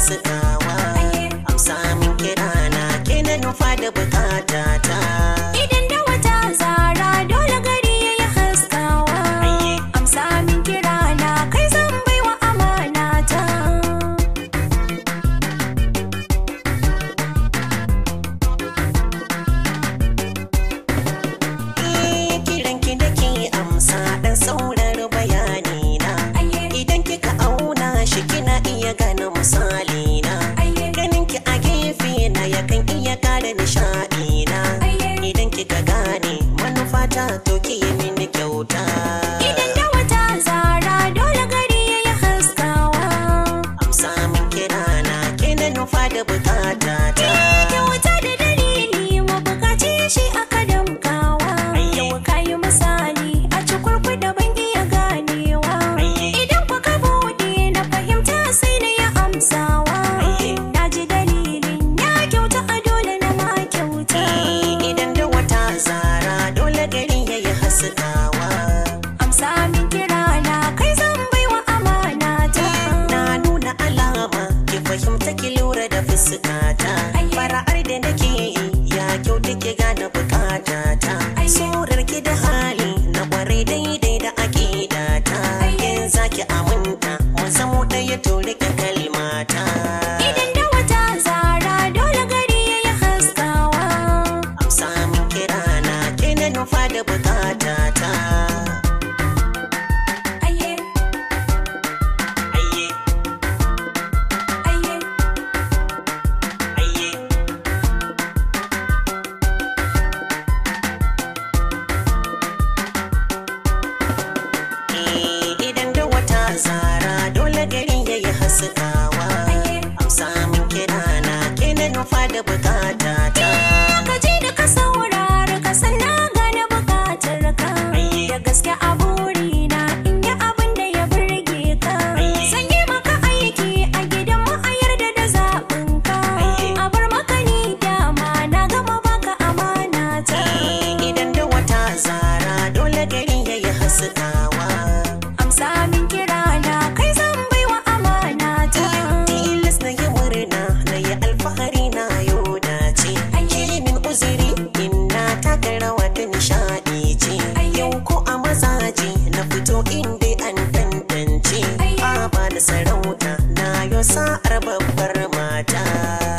haskawa. Amsa min kirana ke na nufa da bukata ta. Idan da wata zara dole gari ya yi haskawa. Amsa min kirana kai zan baiwa amana ta. Kiranki da ke amsa dan saurari bayani na. Idan kika auna shi kina iya gane misali na. Ganin ki a gefe na yakan iya kara nishaɗi na. Idan kika gane manufata to ki yi mini kyauta. Idan da wata zara dole gari ya yi haskawa. Amsa min kirana ke na nufa da bukata ta. Kyauta da dalili mabukaci shi aka damkawa. Yau ka yi misali a cikurkuda ban iya ganewa. Idan kuka buɗe na fahimta sai na yi amsawa. Na ji dalilin ya kyauta a dole na ma kyauta. Idan da wata zara dole gari ya yi haskawa. Amsa min kirana kai zan baiwa amana ta. Na nuna alama ki fahimta ki lura da fuskata. Fara'ar da nake yi ya kyauta ki gane bukatata. Surar ki da hali na kwarai daidai da aƙidata. In za ki aminta mun zamo ɗaya to rike kalmata. Idan da wata zara dole gari ya yi haskawa. Amsa min kirana ke na nufa da bukatata. Aye, Aye, aye. aye. Idan da wata zara dole gari ya yi haskawa. Amsa min kirana ke na nufa da bukatata. Ka je da ka saurara ka san na gane bukatar ka. Da gaske a burina in yi abin da ya burge ka. Zan yi maka aiki a gidan mu a yarda da zaɓin ka. A bar maka ni dama na gama baka amana ta. Idan da wata zara dole gari ya yi haskawa. Amsa min kirana kai zan baiwa amana ta. Tilas na yi murna na yi alfahari na yau dace. Ki min uzuri in na taka rawa ta nishaɗi ce. Yau ko a mazaje na fito inda an tantance. A ba da sarauta na yo sa'ar babbar mata.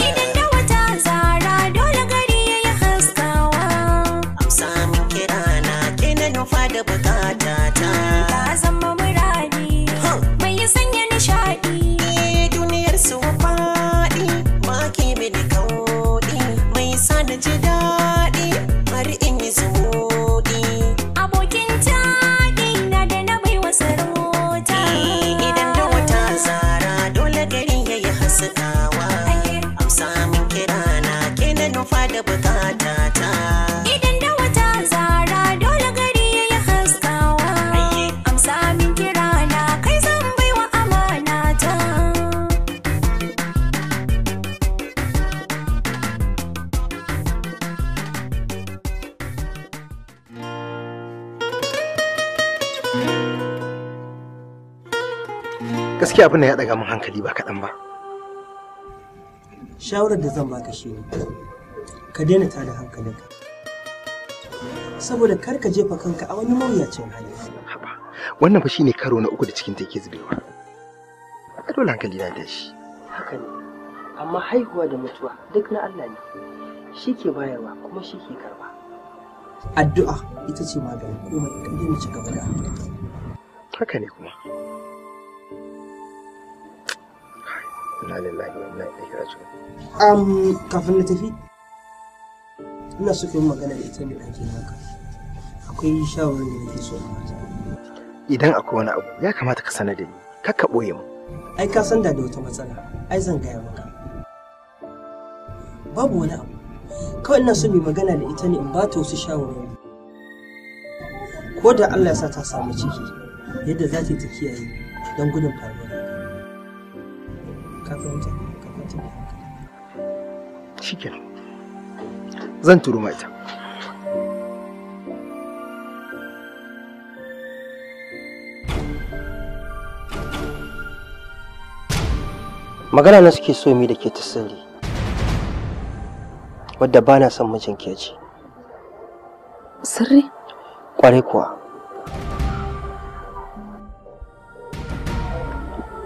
Idan da wata zara dole gari ya yi haskawa. Amsa min kirana ke na nufa da bukatata. Ka zama muradi mai sanya nishaɗi. Duniyar su faɗi maki mini kauɗi mai sa na ji daɗi har in yi zumuɗi. Abokin taɗi na da na baiwa sarauta. Idan da wata zara dole gari ya yi haskawa. Amsa min kirana ke na nufa da bukatata. Idan da wata zara dole gari ya yi haskawa. Amsa min kirana kai zan baiwa amana ta. Gaskiya abin da ya ɗaga min hankali ba kaɗan ba. Shawarar da zan baka shi ne ka daina tada hankalinka, saboda kar ka jefa kanka a wani mawuyacin hali. Haba, wannan fa shine karo na uku da cikin take zubewa. A dole hankali na tashi. Haka ne, amma haihuwa da mutuwa duk na Allah ne, shi ke bayarwa kuma shi ke karba. Addu'a ita ce maganin komai, ka daina ci gaba da addu'a. Haka ne kuma. Inna lillahi wa inna ilaihi raji'un. Kafin na tafi, ina so ka yi magana da ita mai ɗakin haka. Akwai shawarar da nake so in bata. Idan akwai wani abu ya kamata ka sanar da ni, kar ka ɓoye mu. Ai ka san da wata matsala, ai zan gaya maka. Babu wani abu. Kawai ina so mu magana da ita ne in ba ta wasu shawarwari. Ko da Allah ya sa ta samu ciki, yadda za ta yi ta kiyaye don gudun faruwar haka. Ka fahimta? Ka kwanta da hankali. Shikenan. Zan turo ma ita. Magana na suke so mi da ke ta sirri, wadda ba na son mijinki ya ji. Sirri? Kwarai kuwa.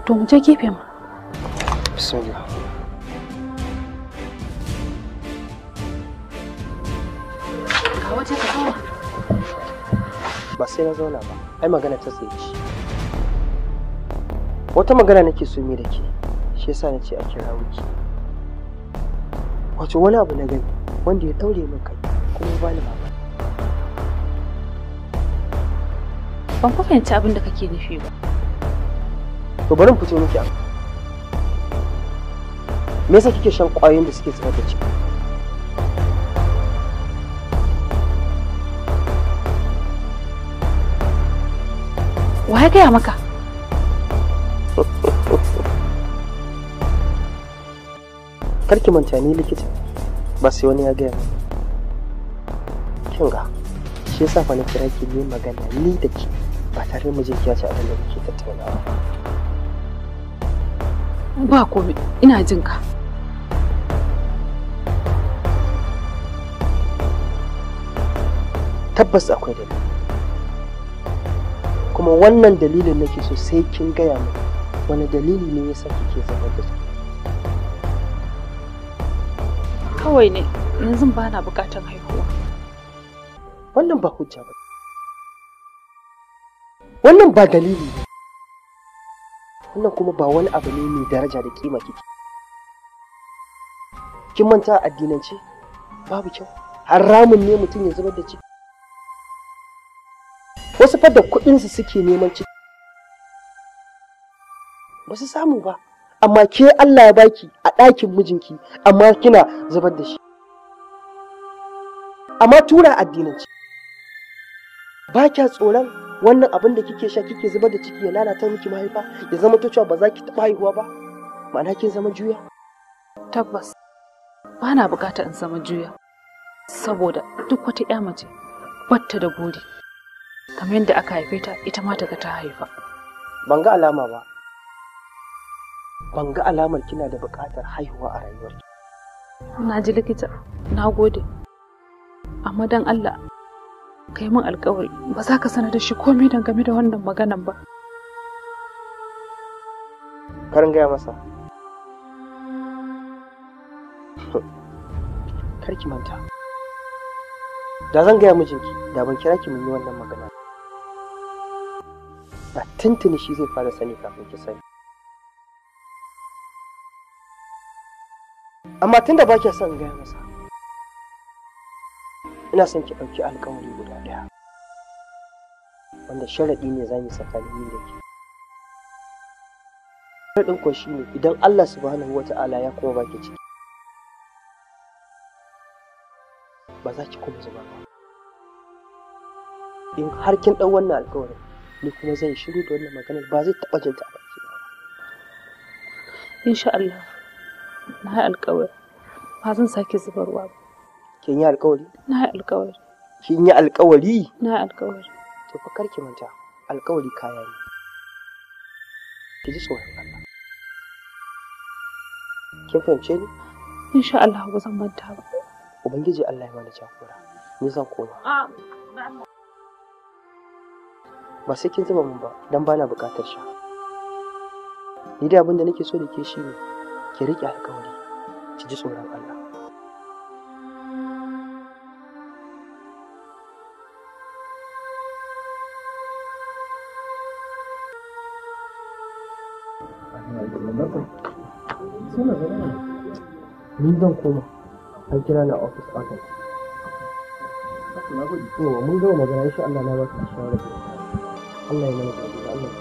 To mu je gefe ma. Bismillah. Ga waje ka zauna. Ba sai na zauna ba, ai magana ta tsaye ce. Wata magana nake so mi da ke, shi yasa na ce a kira wuki. Wato wani abu na gani wanda ya daure min kai kuma ya bani mamaki. Ban fa fahimci abin da kake nufi ba. To bari in fito miki abu. Me yasa kike shan ƙwayoyin da suke zubar da ciki? Wa ya gaya maka? Kar ki manta ni likita ba sai wani ya gaya min. Kin ga, shi yasa fa na kira ki ne magana ni da ke ba tare da mijinki ya ci abin da muke tattaunawa ba. Ba komai, ina jin ka. Tabbas akwai dalili. Kuma wannan dalilin nake so sai kin gaya min wani dalili ne yasa kike zubar da ciki. Kawai ne, yanzu ba na buƙatar haihuwa. Wannan ba hujja ba. Wannan ba dalili ne. Wannan kuma ba wani abu ne mai daraja da kima kike. Kin manta a addinance babu kyau. Haramun ne mutum ya zubar da ciki. Wasu fa da kuɗinsu suke neman ciki. Ba su samu ba. Amma ke Allah ya baki a ɗakin mijinki, amma kina zubar da shi. Amma tura addinance. Ba kya tsoron wannan abin da kike sha kike zubar da ciki ya lalata miki mahaifa, ya zama to cewa ba za ki taɓa haihuwa ba, ma'ana kin zama juya. Tabbas, ba na buƙatar in zama juya. Saboda duk wata ƴa mace batta da buri. Kamar yadda aka haife ta, ita ma ta ga ta haifa. Ban ga alama ba. Ban ga alamar kina da buƙatar haihuwa a rayuwarki. Na ji likita, na gode. Amma don Allah, ka yi min alkawari ba za ka sanar da shi komai dangane da wannan maganan ba. Karin gaya masa. Kar ki manta. Da zan gaya mijinki, da ban kira ki mun yi wannan magana. Da tuntuni shi zai fara sani kafin ki sani. Amma tunda ba kya son in gaya masa, ina son ki ɗauki alkawari guda ɗaya, wanda sharaɗi ne za mu yi tsakanin ni da ke. Sharaɗin kuwa shi ne idan Allah subhanahu wa ta'ala ya kuma baki ciki, ba za ki kuma zuba ba. In har kin ɗau wannan alkawarin, ni kuma zan shiru da wannan maganar ba zai taɓa jinta a baki ba. Insha Allah, na yi alkawari ba zan sake zubarwa ba. Kin yi alkawari? Na yi alkawari. Kin yi alkawari? Na yi alkawari. To fa kar ki manta, alkawari kaya ne. Ki ji tsoron Allah. Kin fahimce ni? Insha Allah ba zan manta ba. Ubangiji Allah ya mana jagora. Ni zan koma. Ba sai kin zuba mun ba, dan bana buƙatar sha. Ni dai abin da nake so da ke shine ki riƙe alkawari, ki ji tsoron Allah. Ni zan koma. An kira ni a office urgent. Yawwa mun gama magana insha Allah na baka shawara. Allah ya mana jagora Allah.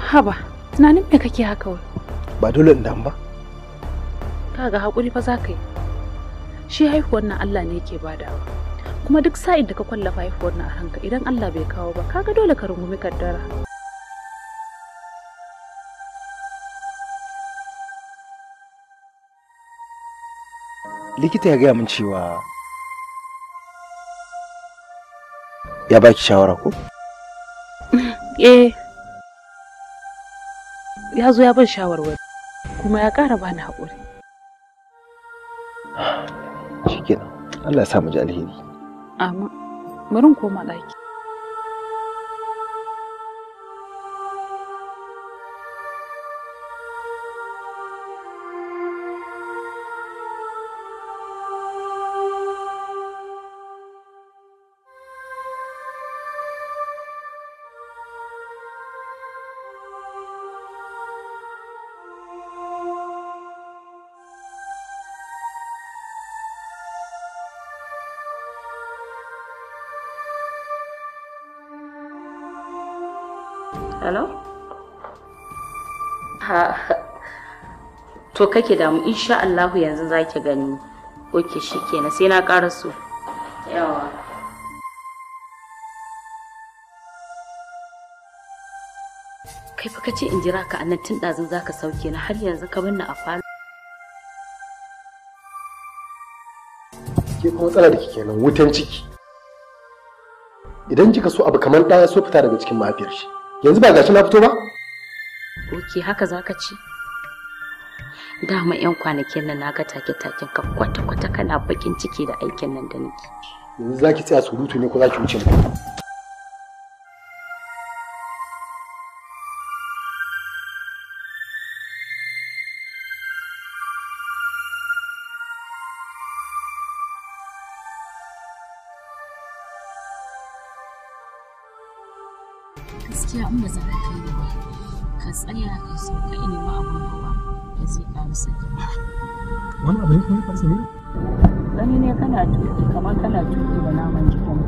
Haba, tunanin me kake haka wai? Ba dole in damu ba. Kaga hakuri fa za ka yi. Shi haihuwar nan Allah ne yake badawa. Kuma duk sa'in da ka kwallafa haihuwar nan a ranka idan Allah bai kawo ba, kaga dole ka rungumi kaddara. Likita ya gaya min cewa ya baki shawara ko? Eh. Ya zo ya ban shawarwari kuma ya ƙara bani haƙuri. Shikenan. Allah ya sa mu ji alheri. Amin. Bari in koma ɗaki. Hello? Ha, to kake damu insha Allahu yanzu zaki gani. Oke shikenan sai na ƙara so. Yawa. Kai fa kace in jira ka annan tun ɗazun zaka sauke ni har yanzu ka binne a falo. Ke kuma matsala da kike nan wutan ciki. Idan kika so abu kamar ɗaya so fita daga cikin mahaifiyar shi. Yanzu ba gashi na fito ba? Oke haka zaka ci? Dama 'yan kwanakin nan naga take-taken ka kwata-kwata kana bakin ciki da aikin nan da nake. Yanzu zaki tsaya surutu ne ko zaki wuce mu? Gaskiya in ba za ka kai ni ba, ka tsaya ka sauka in nemi abun hawa da zai ƙarasa gida. Wani abu ne kuma ya faru Samira? Gani ne kana tuki kamar kana tuki da naman jikin.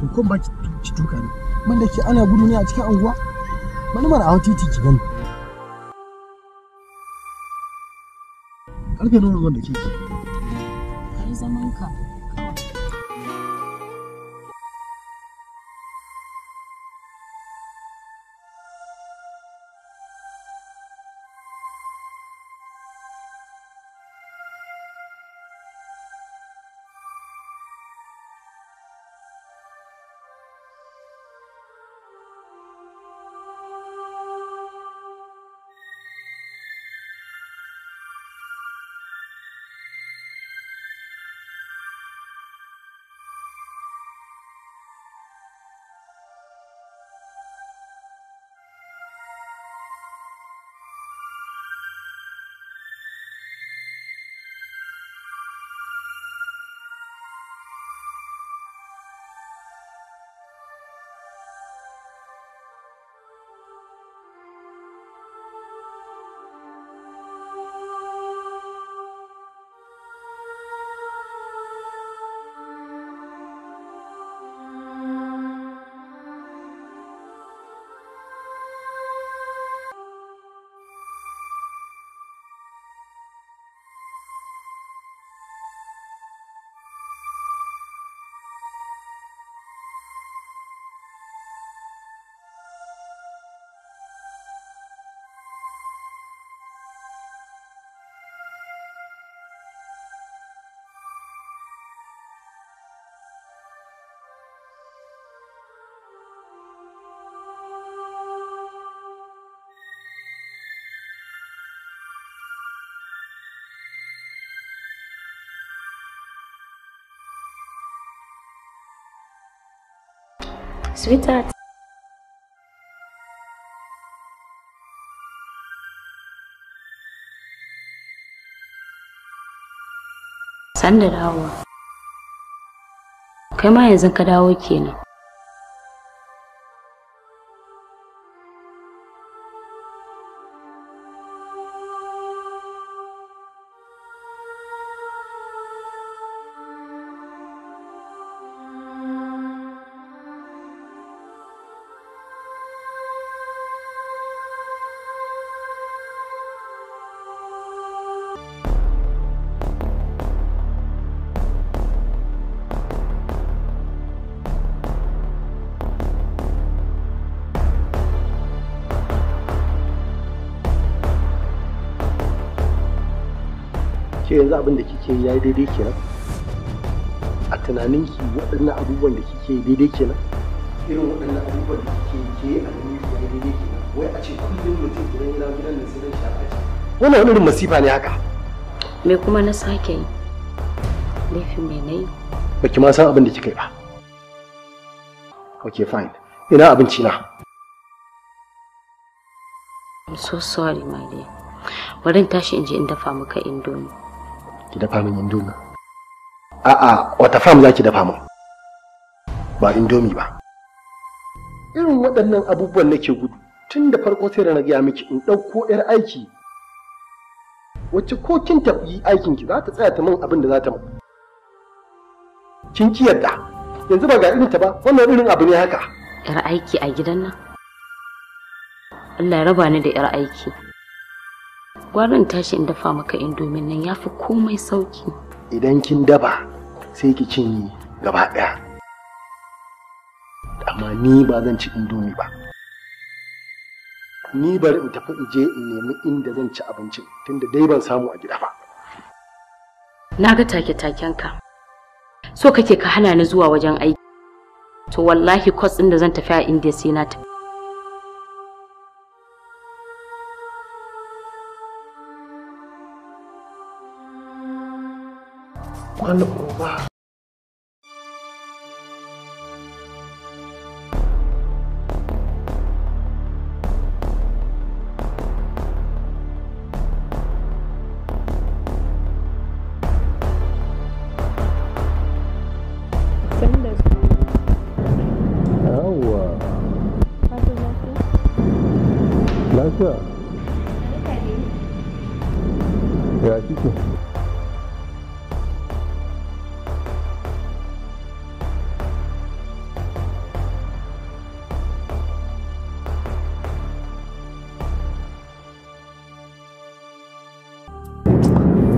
To ko ba ki tuka ne. Man da ke ana gudu ne a cikin anguwa? Bani mara hawa titi ki gani. Karfe nawa wanda kike? Ka yi zaman ka kawai. Sweetheart. San da dawowa. Kai ma yanzu ka dawo kenan. Ke yanzu abin da kike yi yayi daidai kenan? A tunaninki waɗannan abubuwan da kike yi daidai kenan? Irin waɗannan abubuwan da kike yi ke a ganin yayi daidai kenan? Wai a ce kullum mutum idan yana gidan nan sai dan shafa ce. Wannan wani irin masifa ne haka? Me kuma na sake yi? Laifin me na yi? Baki ma san abin da kika yi ba. Okay, fine. Ina abinci na? I'm so sorry, my dear. Bari in tashi in je in dafa maka indomie. Ki dafa min indomie? A'a, wata fam za ki dafa min. Ba indomie ba. Irin waɗannan abubuwan nake gudu. Tun da farko sai da na gaya miki in ɗauko 'yar aiki. Wacce ko kin tafi aikin ki za ta tsaya ta min abin da za ta min. Kin ki yarda. Yanzu ba ga irin ta ba, wannan irin abu ne haka. 'Yar aiki a gidan nan? Allah ya raba ni da 'yar aiki. Gwara in tashi in dafa maka indomin nan yafi komai sauki. Idan kin dafa sai ki cinye gaba ɗaya. Amma ni ba zan ci indomi ba. Ni bari in tafi in je in nemi inda zan ci abincin tunda dai ban samu a gida ba. Na ga take-taken ka. So kake ka hana ni zuwa wajen aiki. To wallahi kwas ɗin da zan tafi a India sai na tafi. Wani uba. Yawwa. Lafiya. Ya kike?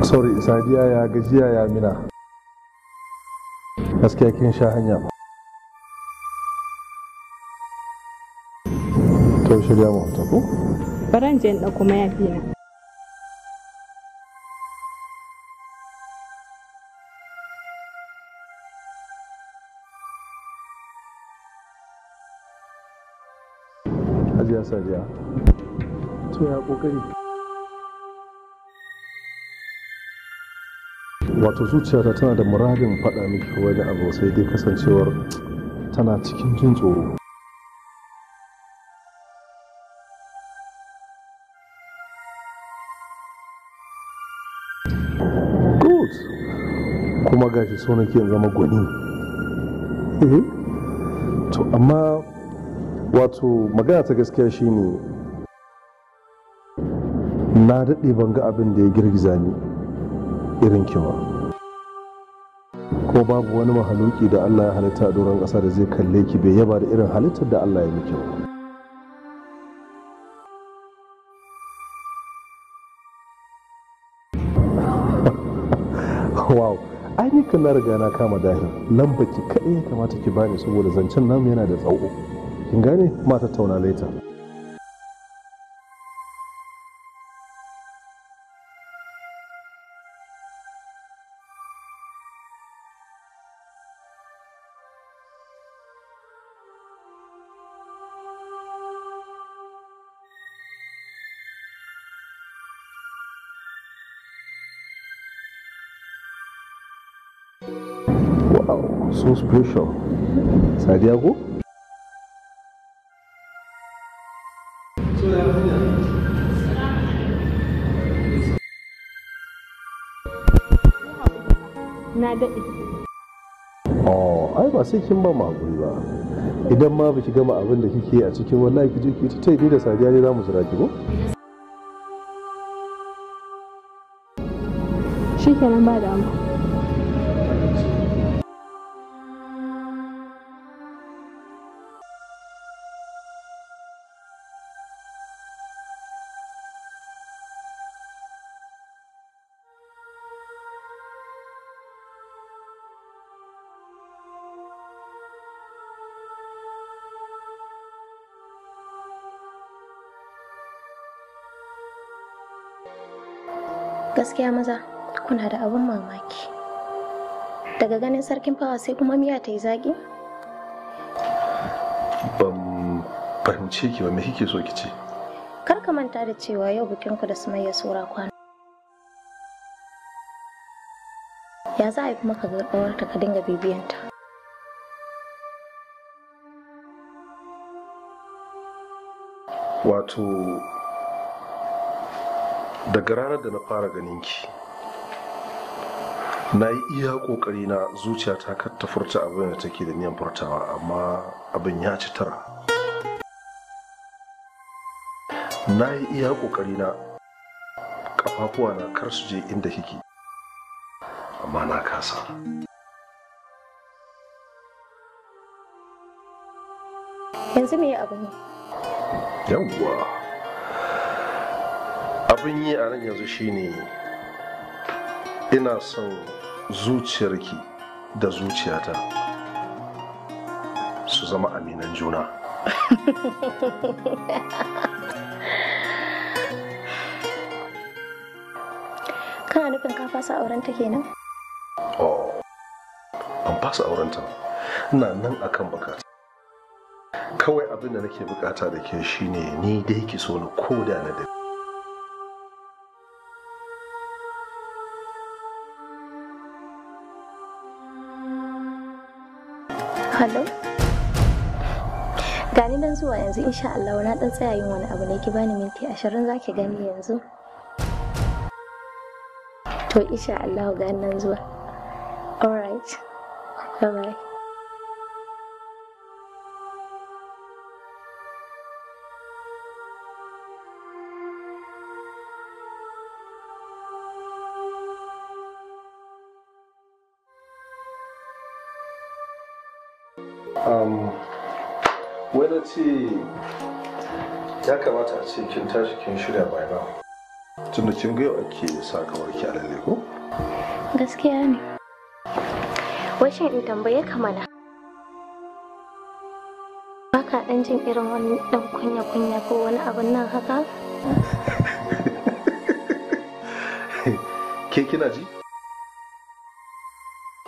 Sorry, Sadiya ya gajiya ya mina. Gaskiya kin sha hanya ba. To shirya mu fita ko? Bari in je in ɗauko mayafi na. Hajiya Sadiya. To ya kokari. Wato zuciyata tana da muradin faɗa miki wani abu sai dai kasancewar tana cikin jin tsoro. Good. Kuma gashi so nake in zama gwani. To amma wato magana ta gaskiya shine na daɗe ban ga abin da ya girgiza ni irin ki ba. Ko babu wani mahaluki da Allah ya halitta a doron ƙasa da zai kalle ki bai yaba da irin halittar da Allah ya miki ba. Wow, ai ni kan na riga na kama dahir. Lamba ki kaɗai ya kamata ki bani saboda zancen namu yana da tsawo. Kin gane? Ma tattauna later. Wow, so special. Sadiya ko? Na daɗe. Oh, ai ba sai kin ba mu hakuri ba. Idan ma baki gama abin da kike a cikin wallahi ki je ki ta ni da Sadiya ne za mu jira ki ko? Shikenan ba damuwa. Gaskiya maza Kuna da abin mamaki. Daga ganin sarkin fawa sai kuma miya ta yi zaƙi? Ban fahimce ki ba, me kike so ki ce? Kar ka manta da cewa yau bikinku da Sumayya saura kwana. Ya za a yi kuma ka ga ƙawarta ka dinga bibiyanta? Wato daga ranar da na fara ganin ki, na yi iya ƙoƙari na zuciyata kar ta furta abin da take da niyan furtawa, amma abin ya ci tara. Na yi iya ƙoƙari na ƙafafuwa na kar su je inda kike, amma na kasa. Yanzu me abin yi? Yawwa, abin yi a nan yanzu shine ina son zuciyarki da zuciyata su zama aminan juna. Kana nufin ka fasa aurenta kenan? Oh, ban fasa aurenta ba. Ina nan akan bukata. Kawai abin da nake bukata da ke shine ni dai ki so ni koda na da. Hello? Gani nan zuwa yanzu insha Allah, na dan tsaya yin wani abu ne, ki bani minti 20 zaki gani yanzu. To insha Allah gani nan zuwa. Alright. Bye bye. Wai na ce ya kamata a ce kin tashi kin shirya by now. Tunda kin ga yau ake sa kawarki a lalle ko? Gaskiya ne. Wai shin in tambaye ka mana. Ba ka ɗan jin irin wani ɗan kunya-kunya ko wani abun nan haka? Ke kina ji?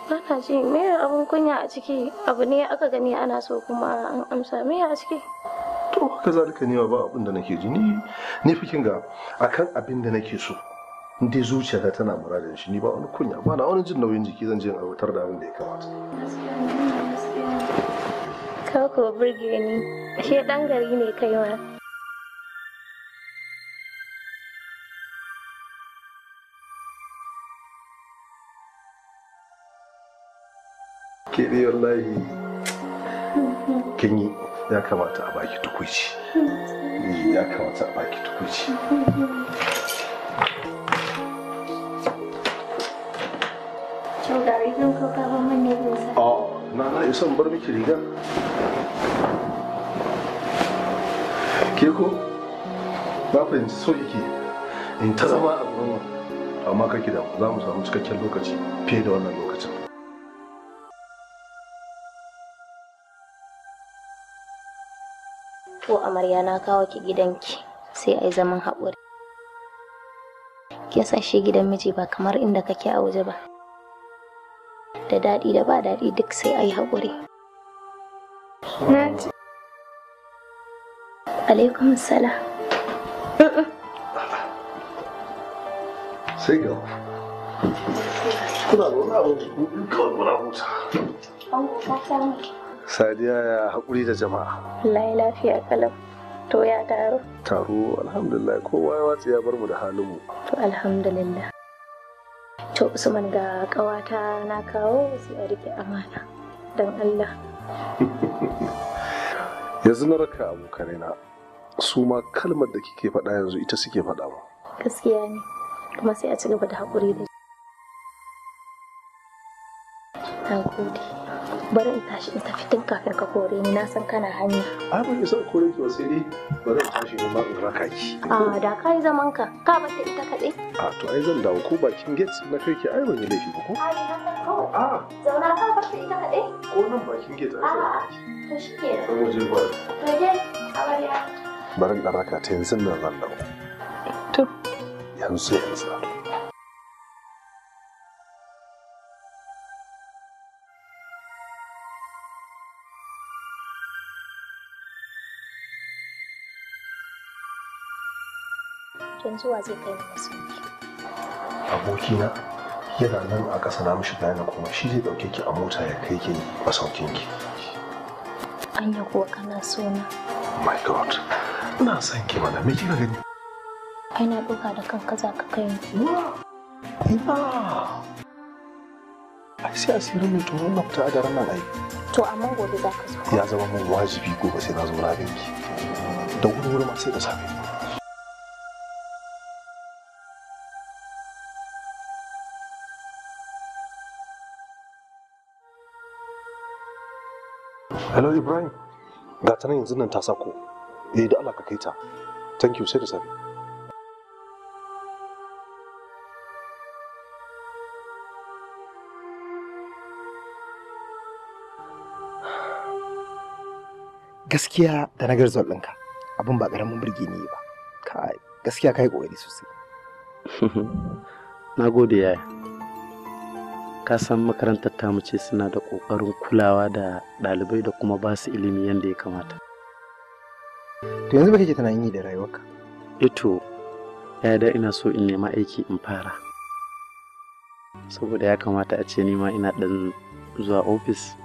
Ba na ji. Me abun kunya a ciki? Abu ne aka gani ana so kuma an amsa. Me a ciki? To haka zalika ne ba abin da nake ji, ni fi kin ga akan abin da nake so. In dai zuciyata tana muradin shi, ni ba wani kunya, ba na wani jin nauyin jiki, zan je in aiwatar da abin da ya kamata. Ka ko burge ni. Ashe ɗan gari ne kai ma. Ke dai wallahi kin yi, ya kamata a baki tukuici. Ya kamata a baki tukuici. To ga rigan ko ka ban mun ne in sa. A na isa in bar miki riga. Ke ko na fahimci so kike in ta zama a gurin nan, amma kake da za mu samu cikakken lokaci fiye da wannan lokacin. To amarya na kawo ki gidanki sai ai zaman haƙuri. Kin san shi gidan miji ba kamar inda kake a waje ba. Da daɗi da ba daɗi duk sai ai haƙuri. Na ji. Alaikum salam. Sai ga kuna da wani abu kawai muna huta. Sadiya ya haƙuri da jama'a. Wallahi lafiya kalau. To ya taro? Taro alhamdulillah, kowa ya watsi ya bar mu da halin mu. To alhamdulillah. To Usman ga ƙawata na kawo sai a rike amana. Don Allah. Yanzu na raka abokanai na, su ma kalmar da kike faɗa yanzu ita suke faɗa mu. Gaskiya ne. Kuma sai a ci gaba da haƙuri da Na gode. Bari in tashi in tafi tun kafin ka kore ni, na san kana hanya. Ai ban isa kore ki ba, sai dai bari in tashi in ma in raka ki. A da ka yi zaman ka, ka bar ta ita kaɗai. A to ai zan dawo ko bakin gate na kai ki, ai ban yi laifi ba ko? Ai na san kawai. A Zauna ka bar ta ita kaɗai. ko nan bakin gate ai zan A'a to shi kenan. Sai mu je ba. To je amarya. Bari in ɗan raka ta yanzu nan zan dawo. To. Yanzu yanzu. Yanzu wa zai kai ni masauki? Abokina yana nan a ƙasa, na mishi bayanin kuma shi zai ɗauke ki a mota ya kai ki masaukin ki. Anya kuwa kana so na? My God, ina son ki mana, me kika gani? Ai na ɗauka da kanka za ka kai ni. Ina. Ai sai asirin mai tonon na fita a daren nan ai. To amma gobe za ka zo. Ya zama mun wajibi gobe sai na zo na ganki. Da wuri-wuri ma sai da safe. Hello Ibrahim. Ga ta nan yanzu nan ta sako. Eh da Allah ka kai ta. Thank you, sai da safe. Gaskiya da na garzol ɗinka abin ba ƙaramin burge ni ba. Kai gaskiya kai ƙoƙari sosai. Na gode yaya. Ka san makarantar tamu ce suna da ƙoƙarin kulawa da ɗalibai da kuma ba su ilimi yadda ya kamata. To yanzu me kake tunanin yi da rayuwarka? Ito, yaya da ina so in nema aiki in fara. Saboda ya kamata a ce ni ma ina ɗan zuwa ofis.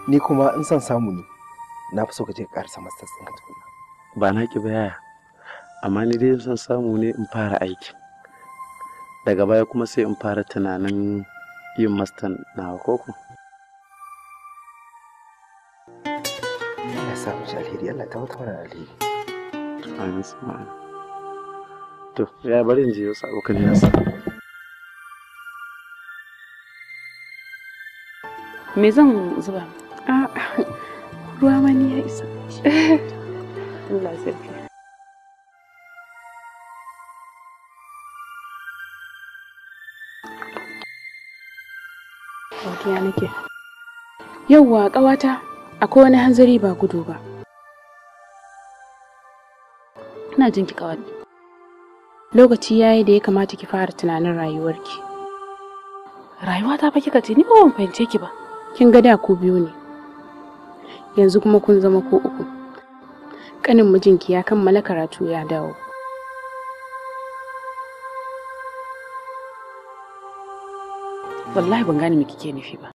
Ni kuma in son samu ne, na fi so ka je ka ƙarasa masters ɗinka tukuna. Ba na ki ba yaya, amma ni dai son samu ne in fara aiki. Daga baya kuma sai in fara tunanin yin mastan nawa koko. Allah ya sa mu ci alheri, Allah ya tabbatar mana da alheri. Amin summa amin. To, ya bari in je wasu abokan nasa. Me zan zuba? A'a, ruwa ma ni ya isa. Allah sarki. Godiya nake. Yauwa ƙawata, akwai wani hanzari ba gudu ba. Ina jin ki ƙawata. Lokaci yayi da ya kamata ki fara tunanin rayuwarki. Rayuwata fa kika ce, ni ba ban fahimce ki ba. Kin ga da ku biyu ne. Yanzu kuma kun zama ku uku. Ƙanin mijinki ya kammala karatu ya dawo. Wallahi ban gane me kike nufi ba.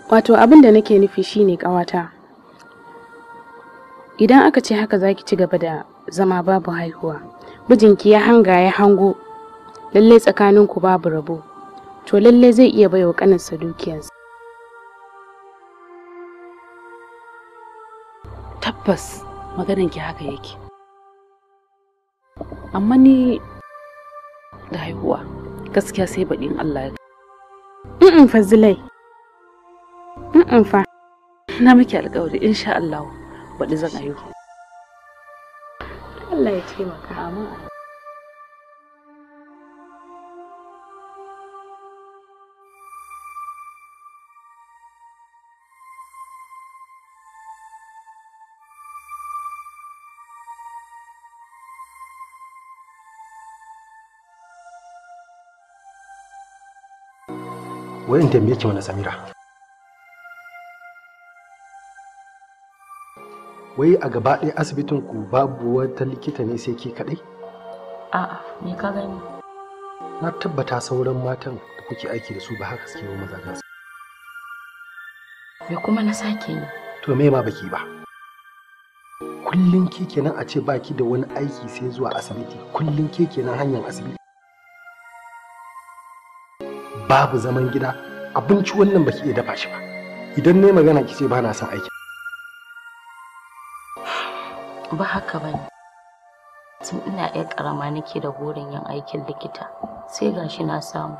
Wato abin da nake nufi shine ƙawata. Idan aka ce haka zaki ci gaba da zama babu haihuwa, mijinki ya hanga ya hango, lalle tsakaninku babu rabo, to lalle zai iya baiwa ƙaninsa dukiyarsa. Tabbas maganarki haka yake. Amma ni da haihuwa gaskiya sai baɗi in Allah ya. Fazilai. Fa. Na miki alƙawari insha Allah baɗi zan haihu. Allah ya taimaka. Amin. Wai in tambaye ki mana Samira. Wai a gaba ɗaya asibitin ku babu wata likita ne sai ke kaɗai? A'a, me ka gani? Na tabbata sauran matan da kuke aiki da su ba haka suke wa mazajen su. Me kuma na sake yi? To me ma baki ba? Kullum ke kenan a ce baki da wani aiki sai zuwa asibiti, kullum ke kenan hanyar asibiti. Babu zaman gida, abinci wannan baki iya dafa shi ba. Idan ne magana ki ce ba na son aiki. Ba haka ba ne. Tun ina yar karama nake da burin yin aikin likita, sai gashi na samu.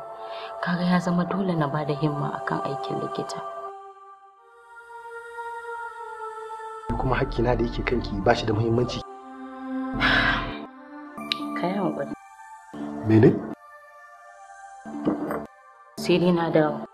Kaga ya zama dole na bada himma akan aikin likita. Kuma hakkina da yake kanki ba shi da muhimmanci. Ka yi haƙuri. Mene? Sai dai na dawo.